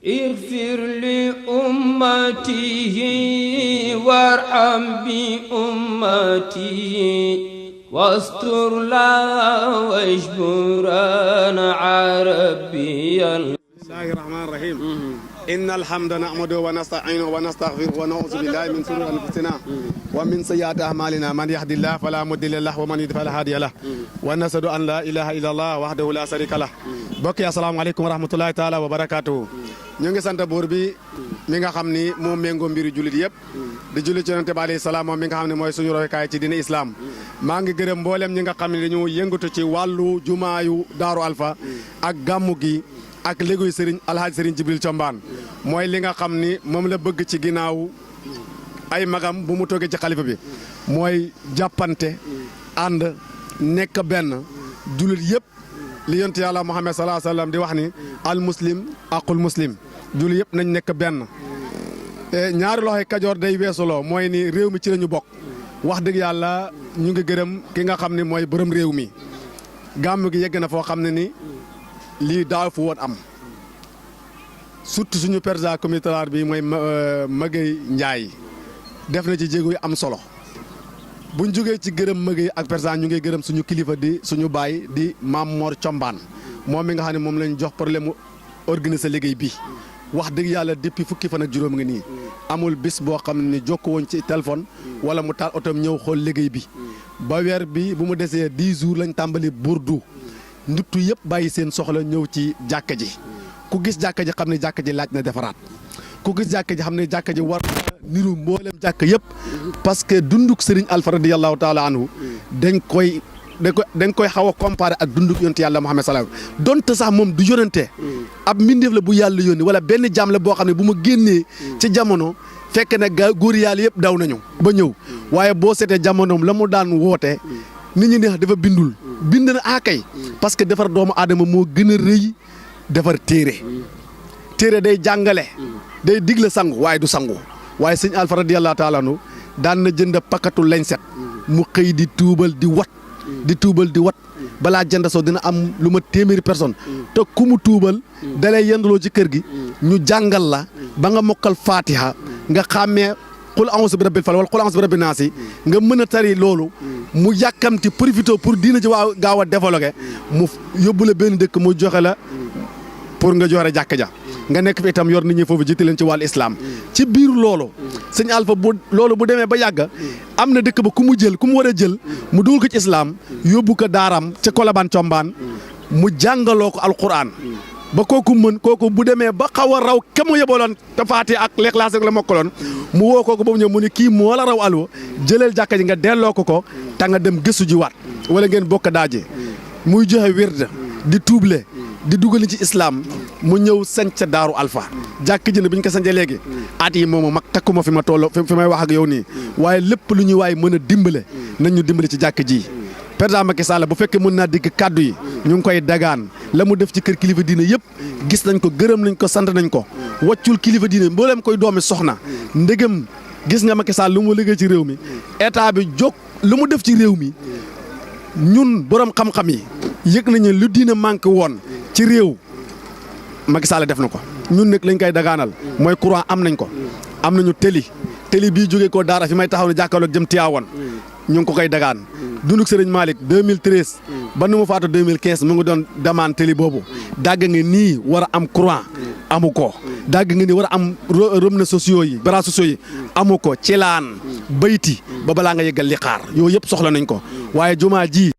اغفر لأمته وارحم بأمته واستر لا واجبرنا عربيا. بسم الله الرحمن الرحيم. إن الحمد نحمده ونستعينه ونستغفره ونعوذ بالله من شرور أنفسنا ومن سيئات أعمالنا من يهد الله فلا مضل له ومن يضلل فلا هادي له ونشهد أن لا إله إلا الله وحده لا شريك له. mbokk yi asalaamaaleykum wa rahmatulahi taala wa barakaatu. ñu ngi sant buur bi mi nga xam ni moom méngoo mbiru jullit yëpp di jullit ci yonente bi alayhi salaam moom mi nga xam ne mooy suñu roykaay ci diine islam. maa ngi gërëm mboolem ñi nga xam ne dañu yëngatu ci wàllu jumaayu Daaru Alpha ak gàmmu gi ak léeguy Serigne Alhaji Serigne Jibril Thiombane mooy li nga xam ni moom la bëgg ci ginnaaw ay magam bu mu toogee ci xalifa bi mooy jàppante ànd nekk benn jullit yëpp. li yonent yàlla Muhammad sallallahu alayhi wa sallam di wax ni al muslim aqul muslim julli yëpp nañ nekk benn ñaari loxoy kajoor day weesuloo mooy ni réew mi ci lañu bokk wax dëgg yàlla ñu ngi gërëm ki nga xam ne mooy borom réew mi gàmm gi yegg na foo xam ne ni lii daaw fu woon am surtout suñu président comité bi mooy Maguette Ndiaye def na ci jéego yu am solo. buñ jógee ci gërëm mëgey ak président ñu ngi gërëm suñu kilifa di suñu baay di Mame Mor Thiombane moom mi nga xam ne moom lañ jox problème mu organiser liggéey bi wax dëgg yàlla depuis fukki fan ak juróom nga nii amul bis boo xam ne jokko woon ci téléphone wala mu taal otom ñëw xool liggéey bi ba weer bi bu mu desee 10 jours lañ tàmbali burdu nduttu yëpp bàyyi seen soxla ñëw ci jàkka ji ku gis jàkka ji xam ne jàkka ji laaj na defaraat ku gis jàkka ji xam ne jàkka ji war niru mboolem jàkk yëpp parce que dunduk Serigne Alpha radiyallahu taala anhu dañ koy xaw a comparé ak dunduk yonte yàlla Muhammad sallallahu alayhi wasallam donte sax moom du yonente ab mbindeef la bu yàlla yónni wala benn jaam la boo xam ne bu ma génnee ci jamono fekk na góor yàlla yëpp daw nañu ba ñëw waaye boo seetee jamonoom la mu daan woote nit ñi neex dafa bind na akay parce que defar doomu aadama moo gën a rëy defar téere day jàngale day digle sangu waaye du sangu waaye sëñ Alpha radiyallahu taala anhu daan na jënd pakatu lañset mu xëy di tuubal di wat balaa jënd soo dina am lu ma téeméeri personne te ku mu tuubal dalay yendaloo ci kër gi ñu jàngal la ba nga mokkal fatiha nga xàmmee qul a'uuzu bi rabbil falaq wala qul a'uuzu bi rabbin naas nga mën a tari loolu mu yàkkamti profité pour diina ji waaw gaaw a développé mu yóbbu la benn dëkk mu joxe la pour nga joxe jàkka ja nga nekk fi itam yor nit ñi foofu jiite leen ci wàllu islam ci biir loolu sëñ Alpha bu demee ba yàgg am na dëkk ba ku mu war a jël mu dugal ko ci islam yóbbu ko daaram ca Colobane Thiombane mu jàngaloo ko alquran ba kooku bu demee ba xaw a raw ke mu yebaloon te faati ak Ixlaas la mokkaloon mu woo kooku ba mu ñëw mu ni kii moo la raw alwa jëleel jàkka ji nga delloo ko te nga dem gëstu ji waat wala ngeen bokk daaje muy joxe wirda di tuuble di dugal ci islam mu ñëw sanc Daaru Alpha jàkk ji ne bi ñu ko sancee léegi at yi moom mag takkuma fi ma toll fi may wax ak yow nii waaye lépp lu ñuy waay mën a dimbale nañ ñu dimbale ci jàkk ji président Macky Sall bu fekkee mën naa digg kàddu yi ñu ngi koy dagaan la mu def ci kër kilifa diine yëpp gis nañ ko gërëm nañ ko sant nañ ko waccul kilifa diine mbooleem koy doomi soxna ndegem gis nga Macky Sall lu mu liggéey ci réew mi état bi jóg lu mu def ci réew mi ñun borom xam-xam yi yëg nañu lu diine manqué woon ci réew Macky Sall def na ko ñun nag lañ koy dagaanal mooy courant am nañ ko am nañu tëli bii jógee ko daara fi may taxaw ne jàkkaarloog jëm Tivaouane ñu ngi ko koy dagaan dunduk Serigne Malick 2013 ba nu mu faatu 2015 mu ngi doon demande tëli boobu dagg nga nii war a am courant amu ko dagg nga ni war a am robinet sociaux yi bras sociaux yi amu ko ci laan bayti ba balaa nga yeggal li xaar yooyu yëpp soxla nañ ko waaye jumaa ji